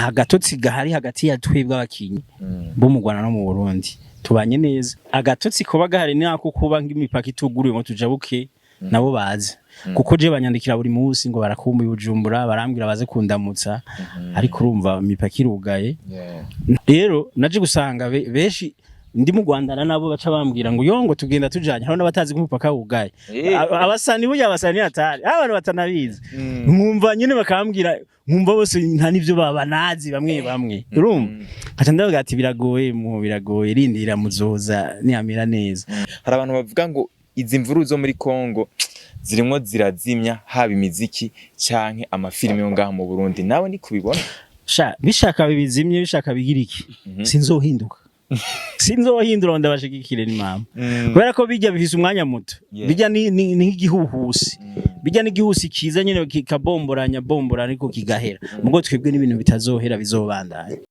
Nta gatotsi gahari hagati ya twebwe abakinyi bo mu Rwanda no mu Burundi, tubanye neza. Agatotsi kuba gahari ni ako kuba nk'imipaka ituguruye ngo tujabuke nabo baze, kuko je banyandikira buri munsi ngo barakumbuye Bujumbura, barambwira baze kundamutsa, ariko urumva imipaka irugaye. Rero naje gusanga benshi ndi mu Rwanda nabo baca bambwira ngo yo, ngo tugenda tujanye, hariho n'abatazi ko umupaka wugaye. Abasani burya, abasani atari abantu batanabizi, nkumva nyine bakambwira, nkumva bose nta n'ivyo babanazi bamwe bamwe, urumva nkaca ndavuga ati biragoye mu biragoye, rindira muzoza niyamira neza. Hari abantu bavuga ngo izi mvuru zo muri Congo zirimwo zirazimya haba imiziki canke amafilime yo ngaha mu Burundi, nawe ni kubibona? Sha, bishaka bibizimye, bishaka bigira iki, sinzohinduka, sinzohindura ngo ndabashigikire, ni mama, kubera ko bijya bifise umwanya muto. Bijya ni nk'igihuhusi, bijya n'igihusi kiza nyine kikabomboranya bombora ariko kigahera, mugo twebwe n'ibintu bitazohera, bizobandanya.